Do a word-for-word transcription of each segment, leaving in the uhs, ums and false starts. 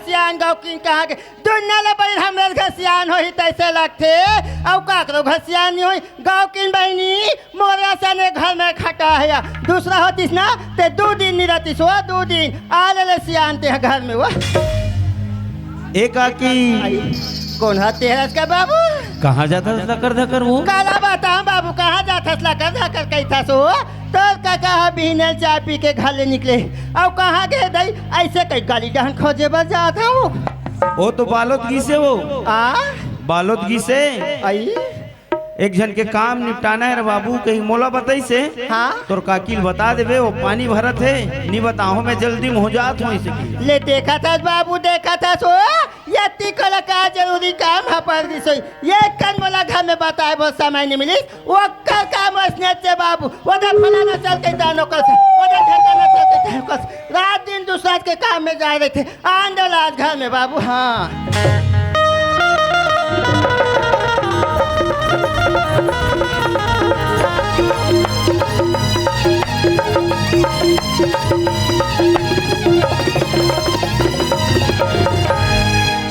सियान गौकिन कहाँ के? दुनिया ले बड़े हमरे घर सियान होही तइसे लगथे, अउ काकरो घर सियान नइ होही। गौकिन बहिनी, मोरे असन ए घर में खटा हे या। दूसरा होतिस ना, ते दू दिन नइ रहतिस वो, दू दिन। आ ले ले सियान ते घर में वो। ए काकी। आई, कोन हा तेहरस का बाबू? कहाँ जाथस लकर धकर वो? काला बतावं बाबू, कहाँ जाथस लकर धकर कहिथस वो? तोर कका ह बिहने ल चाय पी के घर ले निकले, अउ कहाँ गे दई? अइसे कहि गली डहन खोजे बर जात हवं। ओ तो बालोद गिसे वो। आ? बालोद गिसे। आई? एक झन के काम निपटाना हे रे बाबू, कहि मोला बताइसे। हाँ? तोर काकी ल बता देबे, वो पानी भरत हे, नइ बताहूँ मैं, जल्दी में हो जात हूँ अइसे कहि। ले देखत हस बाबू, देखत हस वो, ये तिकोला का जरूरी काम ह पर गिस होही। ये कन मोला घर में बताए बर समय नइ मिलिस, ओकर काम असने ते बाबू, ओदे फलाना चल के जान ओकर से, ओदे ठेकाना चल के जान ओकर से। रात दिन दूसरा के काम में जाए रहिथे, आन दे ला आज घर में बाबू, हाँ।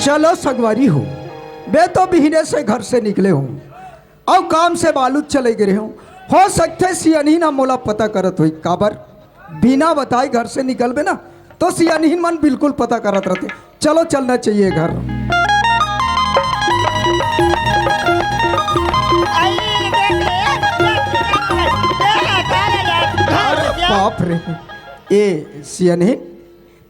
चलो संगवारी हो, मैं तो बिहने से घर से निकले हूँ। अउ काम से बालोद चले गे रहेंव। हो सकथे सियनहिन ह मोला पता करत होही, काबर बिना बताए घर से निकलबे ना, तो सियनहिन मन बिल्कुल पता करत रहिथे। चलो चलना चाहिए घर। आई, देख ले, देख ले, देख ले, देख ले, अरे बाप रे, ए सियनहिन,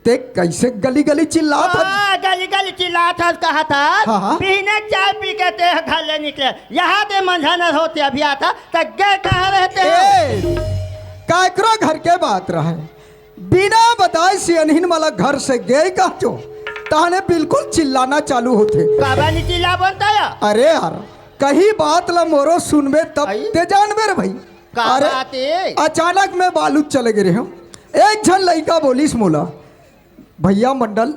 ते कइसे गली गली चिल्लात हस? हाँ, गली गली चिल्लात हस, कहत हस। हाँ, हाँ। बिहने चाय पी के ते घर ले निकले, यहाँ ते मंझानर होते अभी आथस, त गे कहाँ रहते हो? ए, काकरो घर के बात रहय, बिना बताए सियनहिन मोला घर से गे कहचो, तहने बिल्कुल चिल्लाना चालू होथे। काबर नइ चिल्लाबो त या? अरे यार, कहीं बात ला मोरो सुनबे तब आई? ते जानबे रे भाई। का अरे, बात ए? अचानक में बालोद चले गे रहेंव, एक झन लइका बोलिस मोला, भइया मंडल,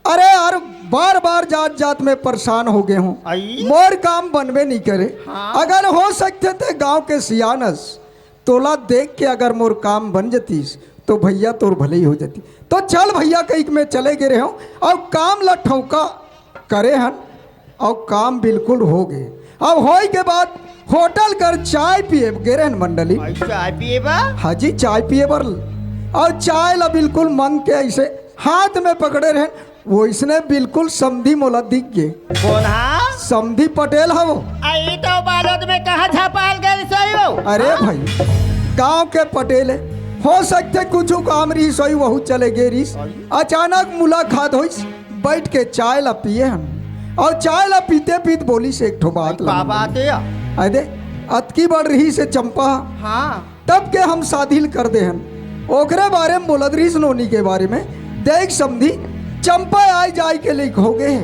अरे यार, बार बार जात जात में परेशान हो गे हूँ। आई? मोर काम बनबे नइ करे। हाँ। अगर हो सकथे ते गांव के सियान अस, तोला देख के अगर मोर काम बन जतिस, तो भइया तोर भलई हो जतिस। तो चल भइया कहिके में चले गे रहेंव, अउ काम ला ठौका करे हन। अउ काम बिल्कुल हो गे। अब होय के बाद होटल कर चाय पिए गे रहेन मंडली। भाई, चाय पिए बा? हाँ जी, चाय पिए बर। अउ चाय ला बिल्कुल मंग के अइसे हाथ में पकड़े रहेन, वइसने बिल्कुल समधी मोला दिख गे। कोन हा? समधी पटेल हव। आई तो बालोद में कहाँ झपाल गे रिहिस होही वो? अरे हाँ? भाई, गांव के पटेल हे, हो सकथे कुछु काम रिहिस होही, वहू चले गे रिहिस। अचानक मुलाकात होइस, बइठ के चाय ला पिए हन। अउ चाय ला पीते पीत बोलिस एक ठो बात ला। का बात हे? अरे, अतकी बड़ रिहिस हे चंपा। हाँ। तब के हम साधिल कर दे हन। ओकरे बारे में बोलत रिहिस नोनी के बारे में। देख समधी, चंपा आय जाय के लइक हो गे हे।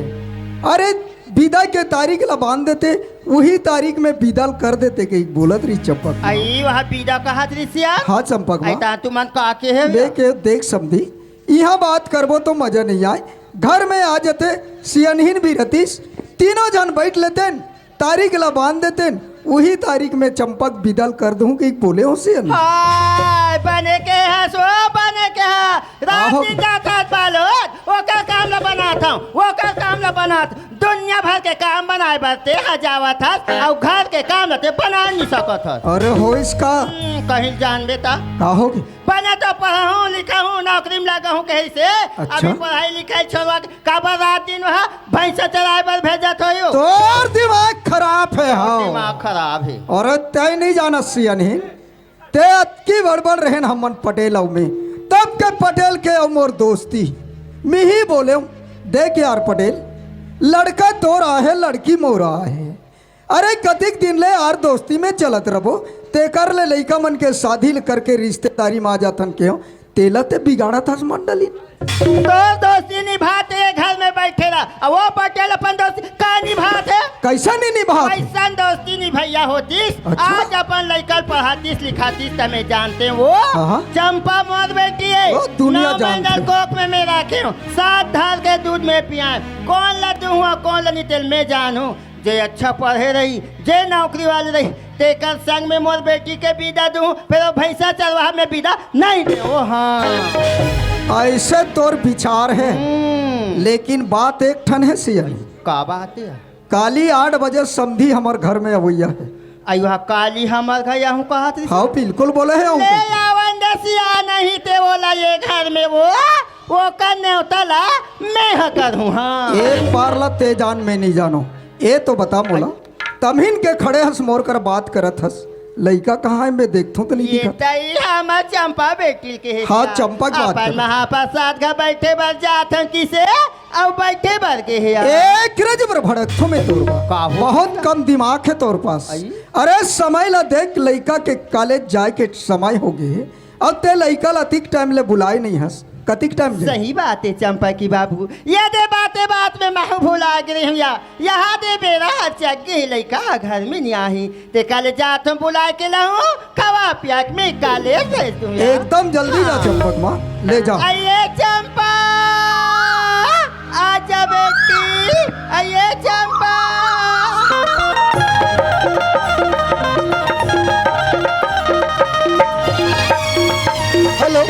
अरे, बिदा के तारीख ला बांध देते, उही तारीख में बिदा ल कर देते, कहिके बोलत रिहिस चंपक माँ। आई, वहाँ बिदा कहत रिहिस या? हाँ, चंपक माँ। आई, त तुमन का केहे? लेके देख समधी, इहाँ बात करबो तो मजा नइ आय। घर में आ जते, सियनहिन भी रहतिस, तीनों झन बइठ लेतेन, तारीख ला बांध देतेन, उही तारीख में चंपक बिदा ल कर दूं कहिके बोले हों सियनहिन। हाय, बने केहेस वो, बने केहेस। रात आहो। दिन जात हस बालोद, ओकर काम ला बनात हंव, ओकर काम ला बनात। दुनिया भर के काम बनाय बर ते हा जावत हस, अउ घर के काम ला ते बना नइ सकत हस। अरे होइस का? हम्म, कहीं जानबे त। का होगे? बने तो पढ़हूं, लिखहूं, नौकरी में लगहूं कहिसे। अच्छा। अभी पढ़ाई लिखाई छोड़वा के काबर रात दिन वहाँ भैंसा चराय बर भेजत होही? तोर दिमाग खराब हे, हाँ। दिमाग खराब हे। अरे तैं नइ जानस सियनहिन, ते अतकी बड़बड़ रहेन हमन पटेल अउ में। तब के पटेल के अउ मोर दोस्ती। मिही बोलेंव, देख यार पटेल, लड़का तोर आहे, लड़की मोर आहे। अरे कतिक दिन ले यार दोस्ती में चलत रबो, तेकर ले लइका मन के साधिल करके रिश्तेदारी में आ जाथन केहेंव, तेला ते बिगाड़त हस मंडली। तोर दोस्ती निभात हे घर में बइठे रह, अउ वो पटेल अपन दोस्ती का निभात हे? कइसे नइ निभात हे? कइसन दोस्ती निभइया होतिस? अच्छा। आज अपन लइका ल पढ़ातिस लिखातिस त में जानतेंव वो। हाँ, हाँ। चंपा मोर बेटी हे। वो दुनिया नौ महीना जानथे। कोख में में राखे हंव, सात धार के दूध में पियाए हंव। कोन ला दूहूं, कोन ला नइ तेला में जानहूं। जे अच्छा पढ़े रही, जे नौकरी वाले रही, तेकर संग में मोर बेटी के बिदा दूं, फेर वो भैंसा चरवाहा में बिदा नइ देवों। हाँ। ऐसे तोर विचार हे, हम्म। लेकिन बात एक ठन हे सियानी। का बात हे? काली आठ बजे समधी हमर घर में अवइया हे। अयो, काली हमर घर आहूं कहत रहिस। हाँ, बिल्कुल बोले हे, आहूं ले कहिस। आवन दे सियान, नहीं ते ओला ये घर में वो, ओकर नेवता ला मैं ह करहूं, हाँ। एक बार ला ते जान, मैं नहीं जानों। ए तो बता मोला, तमहिन के खड़े हस, मोर कर बात करत हस, लइका कहाँ हे? मैं देखथों तो नहीं ये दिखत। तई हमर चंपा बेटी के हे हाँ, सिया। चंपा के बात अपन करत। महाप्रसाद घर बैठे बर जात हन किसे, अउ बैठे बर गे हे यार। ए, किरे जबर भड़कथों मैं तोर बर। का हो? बहुत कम दिमाग हे तोर पास। आई? अरे समय ला देख, लइका के कॉलेज जाए के समय हो गे हे। अब ते लइका ला अतिक टाइम ले बुलाए नहीं हस, कतिक टाइम ले? सही बात हे चंपा की बाबू, ये दे बाते बात में मैं भुला गे रहेंव या, यहाँ दे बेरा हर चक गे हे, लइका ह घर में नहीं आही, ते कॉलेज जात हूँ बुला के लाहूँ, खवा पिया के मैं कॉलेज भेज दूँ या। एकदम जल्दी जा हाँ। चंपक माँ, ले जा। अये चंपा, आजा बेटी, अये चंपा। हेलो।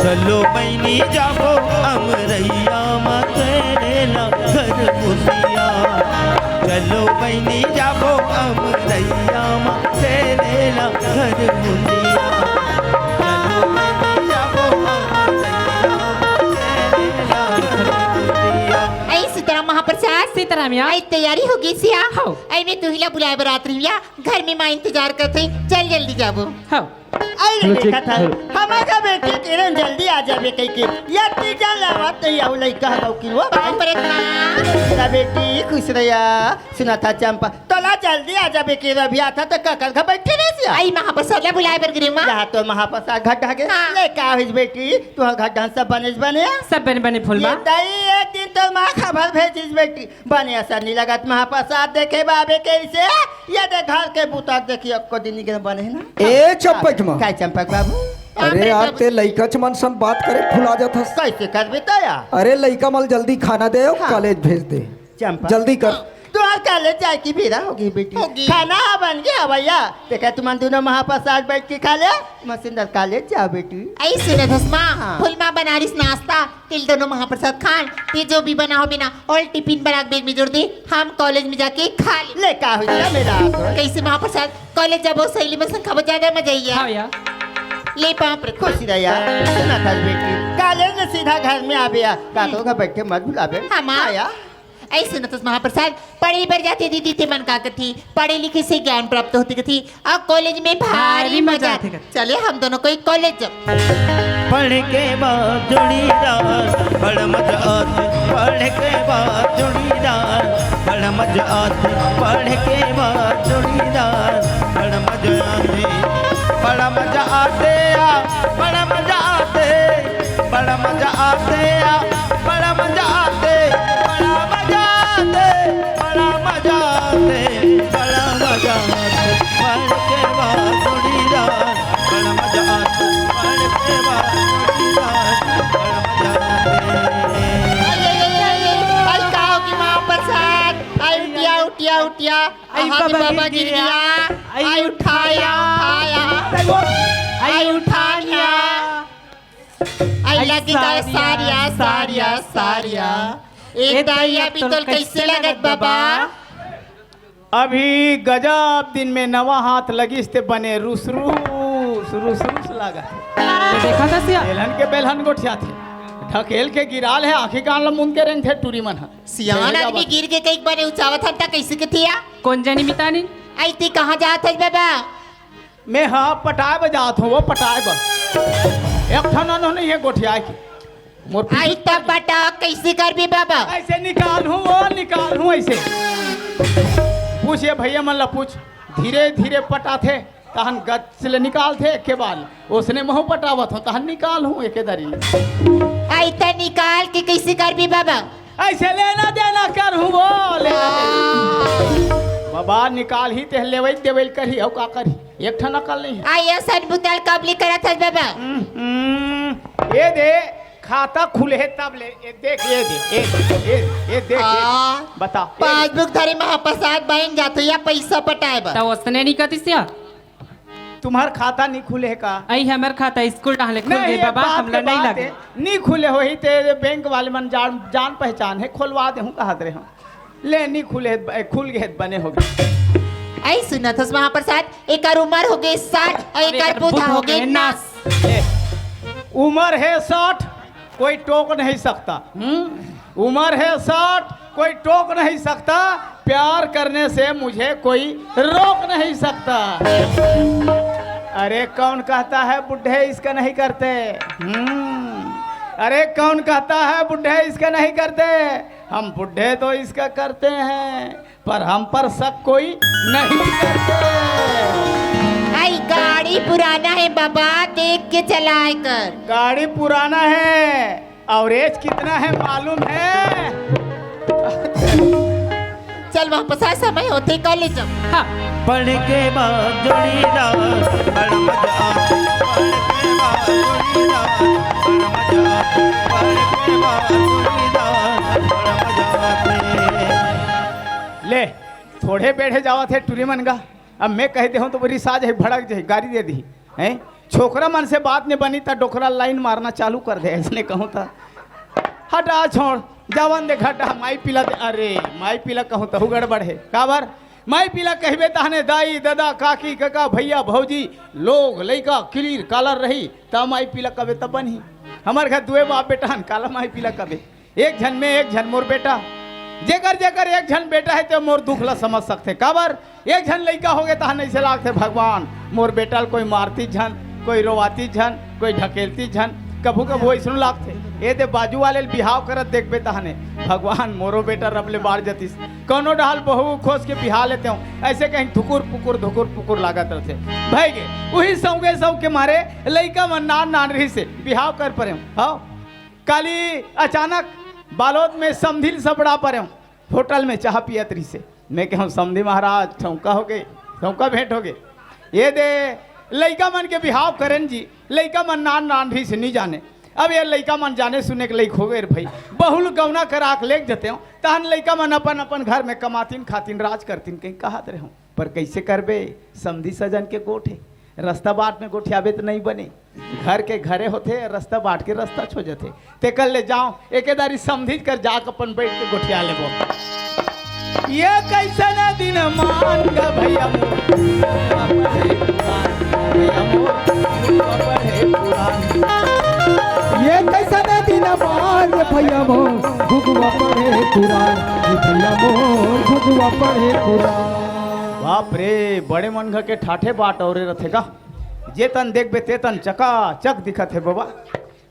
चलो बहिनी जाबो अमरैया म तेरे ला घर मुंदिया। चलो बहिनी जाबो अमरैया म तेरे ला घर मुंदिया। चलो बहिनी जाबो अमरैया म तेरे ला घर मुंदिया। आई सीताराम महाप्रसाद। सीताराम या। आई तैयारी हो गे सिया। हौ। आई मैं तुहिला बुलाए बर आत रहेंव या, घर में माँ इंतजार करत हे, चल जल्दी जाबो। हौ। आई ले चलो, ठीक, देखत हस, चलो। हमर बेटी के किरण जल्दी आ जाबे कहिके, या तीजा लावत नहीं आऊ लइका ह गौ की वो। बाप रे माँ। ला बेटी खुश रहिया, सुनत हस चंपा, तोला जल्दी आ जाबे के अभी आत हस त ककर घर बैठे रहे सिया। आई महाप्रसाद ला बुलाए बर गे रहेंव माँ। यहाँ तो महाप्रसाद घट गे। हाँ। ले का होइस बेटी, तुहर घर डहन सब बनेच बने? सब बने बने फूल ये माँ। तई एक दिन तोर माँ खबर भेजिस बेटी, बने असर नहीं लगत महाप्रसाद देखे बाबे कइसे, ये दे घर के बुता देखी एको दिन निकल बने ना। ए चंपक माँ। काय चंपक बाबू? अरे यार, ते लइका मन सन बात करे भुला जात हस। कइसे करबे त यार? अरे लइका मन जल्दी खाना दे अउ हाँ। कॉलेज भेज दे। चंपा। जल्दी कर। तुहर कॉलेज जाए की बेरा हो गे बेटी। हो गे। खाना ह बन गे हवय या। ते कहे तुमन दूनों महाप्रसाद बैठ के खा ले। तुमन सुंदर कॉलेज जाओ बेटी। आई सुनत हस माँ, हाँ। फूल माँ बना रहिस नाश्ता, तेला दूनों महाप्रसाद खान, ते जो भी बना होबे ना, ओला टिफिन बना के बैग में जोर दे, हम कॉलेज में जाके खा ले। ले का होइस या मेरा हाथ में? कइसे महाप्रसाद? कॉलेज जाबो, सहेली मन संग खाबो, ज्यादा मजा आही। हाँ या। ले पाँव पर खुश रह या। सुनत हस बेटी, कॉलेज ले सीधा घर में आबे या। का तो घर बैठे मत भुलाबे। हाँ माँ। हाँ या। अइसे न तो महाप्रसाद, पढ़े बर जाथे दीदी, ते मन का कथे, पढ़े लिखे से ज्ञान प्राप्त होथे कथे, अउ कॉलेज में भारी भारी मजा मजा आथे आथे। कथे। चले हम दूनों कोई कॉलेज जाबो। पढ़ के बाद जोड़ीदार, बड़ा मजा आथे। पढ़ के बाद जोड़ीदार, बड़ा मजा आथे। पढ़ के बाद जोड़ीदार, बड़ा मजा आथे। बड़ा मजा आथे या, बड़ा मजा आथे। बड़ा मजा आथे या, बड़ा मजा आथे, बड़ा मजा आथे, बड़ा मजा आथे, बड़ा मजा आथे। पढ़ के बाद जोड़ीदार, बड़ा मजा आथे, पढ़ के बाद जोड़ीदार, बड़ा मजा आथे। आई, आई, आई, आई, आई, आई, का हो गे महाप्रसाद? आई, उठिया, उठिया, उठिया। आई, आहा, बाबा बाबा गिर गिर गया। गया। आई, आई, उठाया, उठाया। उठाया। आई, आई, उठाया। आई, आई, लगी जाए सारिया, सारिया, सारिया, सारिया। ए ए दाई, दाई, अब अब तोर तोर कइसे कइसे लगत लगत बाबा? बाबा? अभी गजब दिन में नवा हाथ लगिस ते बने रुस रुस, रुस रुस लगत। ये देखा था सिया? बेलहन के बेलहन गोठियाथे। ढकेल के गिराल हे, आँखी कान ल मुंद के रेंगथे टूरी मन ह। सियान आदमी गिर गे कहिके बने उचावत हन त कइसे कथे या? कोन जनी मितानी? आई, ते कहाँ जात हस बाबा? मैं हा पटाए बर जात हूँ, वो पटाए बर। एक ठन अनहो नहीं हे गोठियाए के। मोर पीछू आई त पटा, कइसे करबे बाबा? अइसे निकालहूँ, वो निकालहूँ अइसे। पूछ ये भइया मन ला पूछ, धीरे धीरे पटाथे, तहन गच ले निकालथे एके बार। ओसने महूँ पटावत हूँ, तहन निकालहूँ एके दरी। आई त निकाल के कइसे करबे बाबा? अइसे लेना देना करहूँ, वो लेना देना। बाबा निकालही ते लेवई देवई ल करही, अउ का करही? एक ठन अकल नहीं हे। आई असन बुता ल कब ले करत हस बाबा? हम्म, ये दे, खाता खुले हे तब ले, ये देख, ये दे, ये, ये, ये देख, ये, आ, बता, ये। पासबुक धरे महाप्रसाद बैंक जाथे या पैसा पटाए बर? त ओसने नहीं कतिस या? तुम्हार खाता नहीं खुले हे का? अई हमर खाता स्कूल डाहले खुल नहीं, गे ये बाबा, बात हमला के नहीं बात लगे। हे, नहीं खुले होही ते बैंक वाले मन जान, जान पहचान हे, खोलवा देहूं कहत रहे हम। ले, नहीं खुले हे, ए, खुल गे हे, बने हो गे। अई सुनत हस महाप्रसाद, एकर उमर हो गे साठ अउ अरे, एकर एकर बुधा बुध हो हो गे गे नास। नास। ए, उमर हे साठ, कोई टोक नहीं सकता। हम्म? उमर है साठ, कोई टोक नहीं सकता। प्यार करने से मुझे कोई रोक नहीं सकता। अरे, कौन कहता है बूढ़े इसका नहीं करते? हम्म। अरे, कौन कहता है बूढ़े इसका नहीं करते? हम बूढ़े तो इसका करते हैं, पर हम पर शक कोई नहीं करते। अई गाड़ी पुराना हे बाबा, देख के चलाए कर। गाड़ी पुराना हे अउ एज कितना हे मालूम हे? चल वापस आ, समय होथे कॉलेज। हाँ। पढ़ के बाद जोड़ीदार, बड़ा मजा आथे। पढ़ के बाद जोड़ीदार, बड़ा मजा आथे। पढ़ के बाद जोड़ीदार, बड़ा मजा आथे। ले, थोड़े बेढ़े जावत हे टूरी मन गा। अब मैं कह देहूं तो रिसा जाही, भड़क जाही, गारी दे दिही, हैं? छोकरा मन से बात नहीं बनी त डोकरा लाइन मारना चालू कर दे, अइसने कहूं त। हटा छोड़, जावन दे घटा, माई पीला दे। अरे, माई पीला कहूं तहू गड़बड़ हे। काबर? माई पीला कहिबे तहने दाई, ददा, काकी, कका, भैया, भौजी, लोग, लइका, किलीर, कालर रही, त माई पीला कबे त बनही। हमर घर दुए बाप बेटा हन, काला माई पीला कबे? एक झन में एक झन मोर बेटा। जेकर जेकर एक झन बेटा हे, ते मोर दुख ला समझ सकथे। काबर? एक झन लइका होगे, तहन अइसे लागथे, भगवान, मोर बेटा ल कोई मारती झन, कोई रोवाती झन, कोई ढकेलती झन। कभू कभू अइसनो लागथे। ए दे बाजू वाले ल बिहाव करत देखबे, तहने, भगवान, मोरो बेटा रब ले बाढ़ जतिस। कोनो डहाल बहू खोज के बिहा लेतेंव, अइसे कहीं धुकुर पुकुर, धुकुर पुकुर लागत रथे। भइगे, उही सौंगे सौंग के मारे लइका मन नान नान रहिसे, बिहाव कर परेंव। हव। काली अचानक बालोद में समधी ल सबड़ा परेंव, होटल में चाह पियत रहिसे। मैं कहेंव, "समधी महाराज, ठौंका होगे, ठौंका भेंट होगे।" ए दे, लइका मन के बिहाव करेन जी, लइका मन नान नान रहिसे, नी जाने। अब ए लइका मन जाने सुने के लइक होगे रे भई, बहू ल गौना करा के लेग जतेंव, तहन लइका मन अपन अपन घर में कमातिन, खातिन, राज करतिन, कहीं कहत रहेंव। पर कइसे करबे, समधी सजन के गोठ हे, रस्ता बाट में गोठियाबे त नइ बने। घर के घरे होथे, रस्ता बाट के रस्ता छो जथे। तेकर ले जांव, एके दारी समधीच कर जाके अपन बइठ के गोठिया लेबो। ये कइसन दिन मान गा भइया मोर, भइया मोर, ये कइसन दिन मान गा भइया मोर, घुघुवा पढ़े कुरान, ये भइया मोर, घुघुवा पढ़े कुरान। बाप रे, बड़े मन घर के ठाठे बाट औरे रथे गा। जेतन देखबे तेतन चकाचक दिखत हे बबा।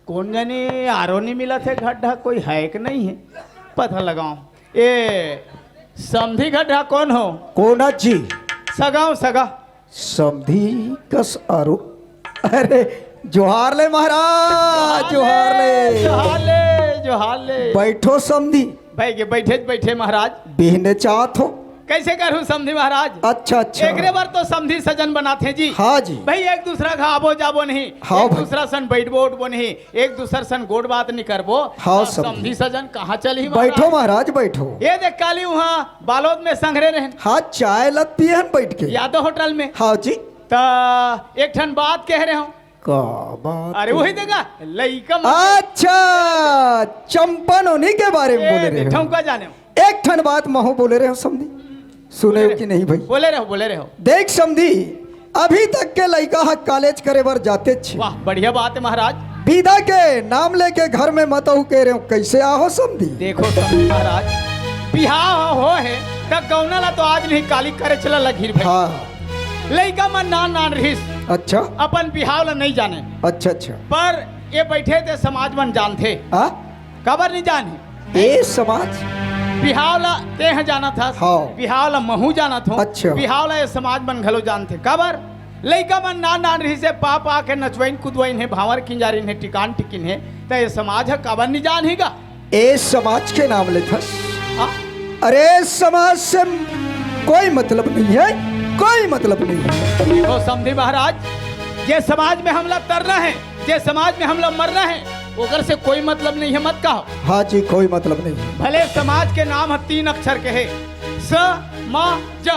कोन जनी आरो नी मिलत हे, घर ढा कोई हे कि नइ हे, पता लगांव। ए समधी घर ढा कोन हो? कोन जी? सगा हंव, सगा। समधी कस आरो? अरे जोहार ले महाराज, जोहार ले। जोहार ले, जोहार ले। बइठो समधी। भइगे, बइठे बइठे महाराज। बिहने चाहत हो। कइसे करहूं समधी महाराज? अच्छा, अच्छा। एकरे बर तो समधी सजन बनाथे जी। हाँ जी। भई, एक दूसरा घर आबो जाबो नहीं, हाँ एक भाई। दूसरा सन बइठबो उठबो नहीं, एक दूसर सन गोठ बात नहीं करबो, हाँ, त समधी। समधी सजन कहाँ चलही महाराज? बइठो महाराज, बइठो। ए देख काली उहाँ बालोद में संघरे रहेन। हाँ, चाय लत पिए हन बइठ के। यादव होटल में। हाँ जी। त एक ठन बात कहे रहेंव। का बात अरे है? उही देखा, लइका मन। अच्छा, चंपा नोनी के बारे में ए, बोले रहे हो। ठौंका जाने। एक ठन बात महूं बोले रहेंव समधी, सुने हो कि नहीं भई? बोले रहेंव, बोले रहेंव। देख समधी, अभी तक के लइका ह कॉलेज करे बर जातेच हे। वाह, बढ़िया बात हे महाराज। बिदा के नाम लेके घर में मत आहू कहे रहेंव, कइसे आहो समधी? देखो समधी महाराज, बिहाव होहे त गौना ला तो आज नहीं काली करे चला लगही भई। हाँ। लइका मन नान नान रहिस। अच्छा। अपन बिहाव ला नइ जाने। अच्छा, अच्छा। पर ए बइठे ते समाज मन जानथे। हाँ? काबर नइ जानही? ए समाज? बिहाव ला तेंह जानत हस। हाँ। बिहाव ला महूं जानत हंव। अच्छा। बिहाव ला ए समाज मन घलो जानथे। काबर? लइका मन नान नान रहिसे, पा पा के नचवइन कुदवइन हे, भांवर किंजारिन हे, टिकान टिकिन हे, त ए समाज ह काबर नइ जानही गा? ए समाज के नाम लेथस? हाँ? अरे समाज से कोई मतलब नहीं है, कोई मतलब नहीं है। देखो समधी महाराज, जे समाज में हमला तरना हे, जे समाज में हमला मरना हे, ओकर से कोई मतलब नहीं है, मत कहो। हाँ जी, कोई मतलब नहीं है। भले समाज के नाम ह तीन अक्षर के हे, स, म, ज,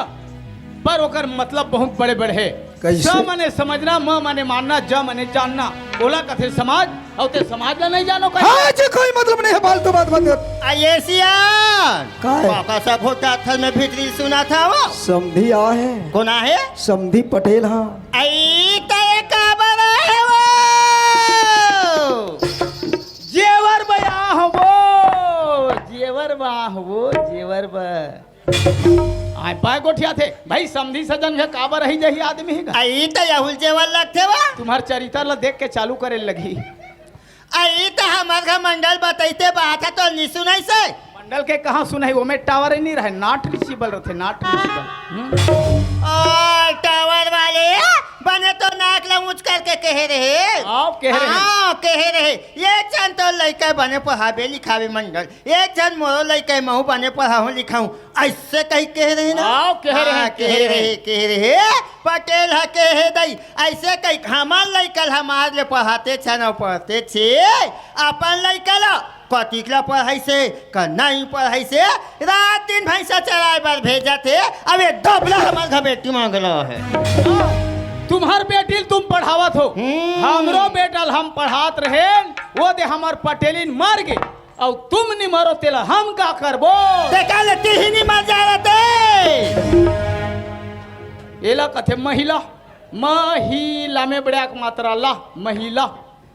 पर ओकर मतलब बहुत बड़े-बड़े हे। कैसे? स माने समझना, म माने मानना, ज माने जानना। ओला कथे समाज, अउ ते समाज ला नहीं जानो कहे? हाँ जी, कोई मतलब नहीं है, फालतू बात मत कर। आ, ये सियान! का है? काका सब होता थल में भीतरी सुना था वो। समधी आ है। कोन आ है? समधी पटेल, हाँ। आई तय काबर आहे वो? जेवर बा आह वो, जेवर बा आह वो, जेवर बा। आय पाय गोठियाथे, भाई समधी सजन के काबर रही जही आदमी ही का? आई त यहुल जेवर लगथे वो। तुम्हार चरित्र ला देख के चालू करे लगी। आई त हमर घर मंडल बतैते बात है तो नी सुनाई से। मंडल के कहाँ सुनाई, ओमे टावर ही नहीं रहे, not reachable रहथे, not reachable। हम्म। ओ, टावर वाले, बने तो नाक ला ऊंच करके कहे रहे। आओ, कहे रहे। हाँ, कहे रहे। एक झन तो लइका बने पढ़ाबे लिखाबे मंडल, एक झन मोरो लइका महू बने पढ़ाहूं लिखाहूं, ऐसे कही कहे रहे ना। आओ, कहे रहे, हाँ, कहे कहे रहे। रहे, कहे रहे। पटेल ह कहे दई, ऐसे कही हमर लइका ल हमार ले पढ़ाते छे ना पढ़ते छे, अपन लइका ला कतिक ला पढ़ाइसे, का नहीं पढ़ाइसे, रात दिन भैंसा चराए बर भेजत हे। अब ये दोबला हमर घर बेटी मांगला है। तुम्हार बेटी ल तुम पढ़ावत हो, हम्म। हमरो बेटा ल हम पढ़ात रहेन, वो दे हमर पटेलिन मर गे, अउ तुम नी मरो तेला हम का करबो? ते का ले तिही नी मर जा रहते। एला कथे महिला, महिला में बड़ा एक मात्रा ला, महिला।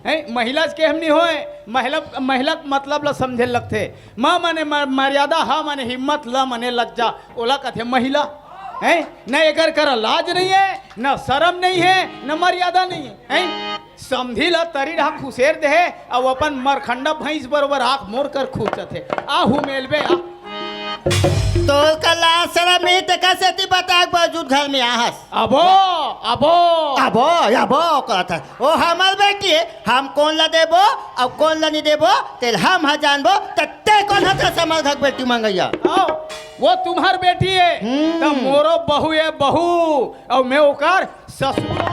हैं, महिला के हम नहीं होए, महिला, महिला के मतलब ला समझे लगथे। म माने म-, मर्यादा, ह माने हिम्मत, ल माने लज्जा, ओला कथे महिला। हैं, न एकर करा लाज नहीं है, न शरम नहीं है, न मर्यादा नहीं है। हैं, समधी ला तरी रहा खुसेर देहे, अउ अपन मरखंडा भैंस बरोबर आंख मोर कर खुसत हे। आ हुमेलबे आ। तोर का लाज शरम नहीं, तेकर सेती बता के बावजूद घर में आहस। अबो, अबो। अबो, अबो, कहत हे। ओ हमर बेटी हे, हम कोन ला देबो, अउ कोन ला नहीं देबो, तेल हम ह जानबो, त ते कोन ह तेल समर घर बेटी मंगैया। आओ, वो तुम्हार बेटी हे, हम्म। त मोरो बहू हे, बहू, अउ मैं ओकर ससुर,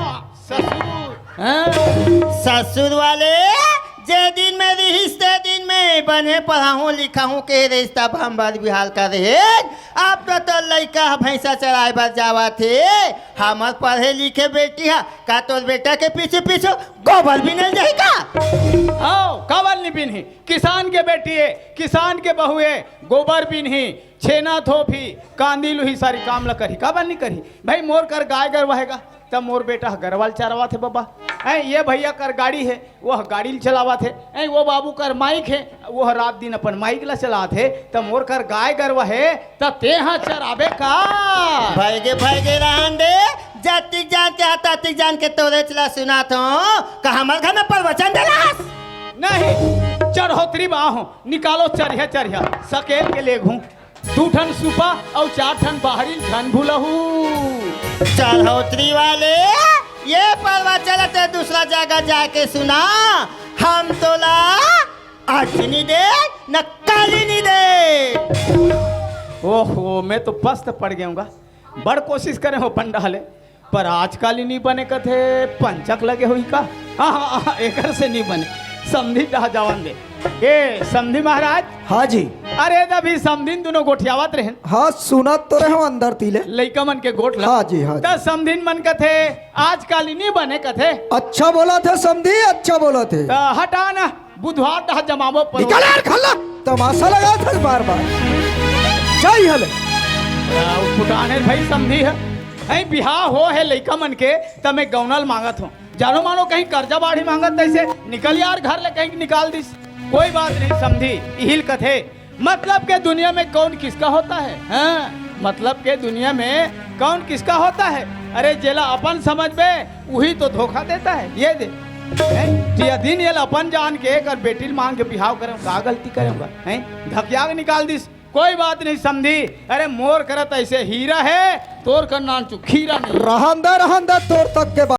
ससुर। हाँ? ससुर वाले, जे दिन में रिहिस ते दिन में बने पढ़ाहूं लिखाहूं के रिश्ता हम बर बिहाल कर रहे। अब तो तोर लइका ह भैंसा चराए बर जावत हे, हमर पढ़े लिखे बेटी ह, का तोर बेटा के पीछे पीछे गोबर बिने ल जाही का? आओ, काबर नी बिनही? किसान के बेटी हे, किसान के बहू हे, गोबर बिनही, छेना थोपही, कांदी लुही, सारी काम ल करही, काबर नी करही? भाई मोर कर गाय गरवा हे गा, त मोर बेटा ह गरवा ल चरावत हे बबा। हैं, ये भैया कर गाड़ी हे, वो ह गाड़ी ल चलावत हे। हैं, वो बाबू कर माइक हे, वो ह रात दिन अपन माइक ल चलावत हे। त मोर कर गाय गरवा हे, त ते ह चराबे का? भय गे, भय गे रहन दे, जतिक जान के ह, ततिक जान के तोरेच ला सुनात हों। का हमर घर में प्रवचन देलास? नहीं, चढ़ोतरी बा हों, निकालो चरिहा चरिहा, सकेल के लेगहूं। दू ठन सुपा अउ चार ठन बाहरी झन भूलहू। चढ़ोतरी वाले, ये परवा चलत हे दूसरा जगह जाके सुना, हम तोला आज नी दे, न काली नी दे। ओहो, मैं तो पस्त पड़ गया हूँ। बड़ कोशिश करे हो पंडा ले, पर आजकाल ही नी बने कथे, पंचक लगे हुई का? हाँ, हाँ, हाँ, एकर से नी बने। समधी डहा जावन दे। ए, समधी महाराज। हाँ जी। अरे, तभी समधी दुनों गोठियावत रहेन। हाँ, सुनत तो रहे हो अंदर तीले। लइका मन के गोठ ला। हाँ जी, हाँ जी। त समधी मन कथे, आजकाल ही नी बने कथे। अच्छा बोलथे समधी, अच्छा बोलथे। त हटा ना। बुधवार डहा जमाबो परो। निकल यार, खल्ला। तमाशा लगाथे बार बार। जाई हले। आ, उ फुटाने भाई समधी हे। ऐ बिहाव हो हे लइका मन के, त मैं गौना ल मांगत हों। जानो मानो कहीं कर्जा बाढ़ी मांगत तैसे निकल यार घर ले कहीं निकाल दिस। कोई बात नहीं समधी, इही ल कथे। मतलब के दुनिया में कौन किसका होता है? हाँ? मतलब के दुनिया में कौन किसका होता है? अरे जेला अपन समझबे, उही तो धोखा देता है। ये दे। हैं? जिया दिन ये अपन जान के एकर बेटी ल मांग के बिहाव करे, का गलती करे? हैं? धकिया के निकाल दिस। कोई बात नहीं समधी। अरे मोर करत ऐसे हीरा है, तोर कर नान चु खीरा नहीं। रहन दे, रहन दे, तोर तक के बात।